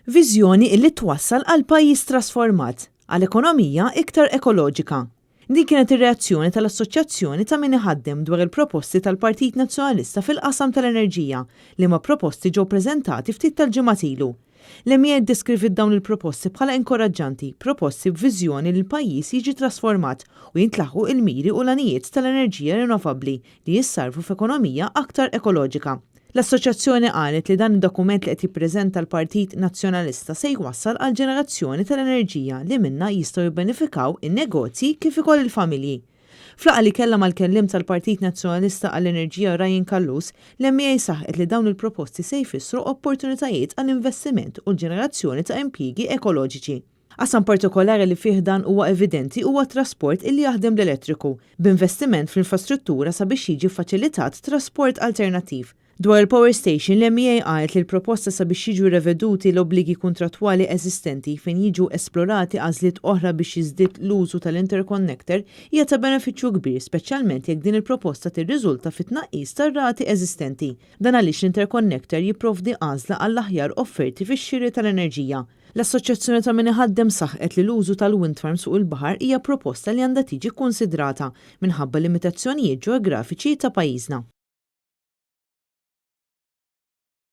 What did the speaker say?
Viżjoni illi twassal għal pajjiż trasformat, għal ekonomija iktar ekoloġika. Din kienet ir-reazzjoni tal-Assoċjazzjoni ta' Min Iħaddem dwar il-proposti tal-Partit Nazzjonalista fil-qasam tal-enerġija, liema proposti ġew preżentati ftit tal-ġimgħat ilu. L-MEA ddeskriviet dawn il-proposti bħala inkoraġġanti, proposti b'viżjoni li l-pajjiż jiġi trasformat u jintlaħqu il-miri u l-għanijiet tal-enerġija rinnovabbli li jissarfu f'ekonomija aktar ekoloġika. L-Assoċjazzjoni qalet li dan id-dokument li qed jippreżenta l-Partit Nazzjonalista se jwassal għal ġenerazzjoni tal-enerġija li minnha jistgħu jibbenefikaw in-negozji kif ukoll il-familji. F'laqgħa li kellha mal-kelliem tal-Partit Nazzjonalista għall-Enerġija Ryan Callus, l-MEA saħqet li dawn il-proposti se jfissru opportunitajiet għall-investiment u l-ġenerazzjoni ta' impjiegi ekoloġiċi. Qasam partikolari li fih dan huwa evidenti huwa t-trasport illi jaħdem bl-elettriku, b'investiment fl-infrastruttura sabiex jiġi ffaċilitat trasport alternattiv. Dwar il-power station, l-MEA qalet li l-proposta sabiex jiġu reveduti l-obbligi kuntrattwali eżistenti fejn jiġu esplorati għażliet oħra biex jiżdied l-użu tal-interconnector hija ta' benefiċċju kbir, speċjalment jekk din il-proposta tirriżulta fi tnaqqis tar-rati eżistenti. Dan għaliex l-interconnector jipprovdi għażla għall-aħjar offerti fix-xiri tal-enerġija. L-Assoċjazzjoni ta' Min Iħaddem saħqet li l-użu tal-wind farms fuq il-baħar hija proposta li għandha tiġi kkunsidrata minħabba limitazzjonijiet ġeografiċi ta' pajjiżna.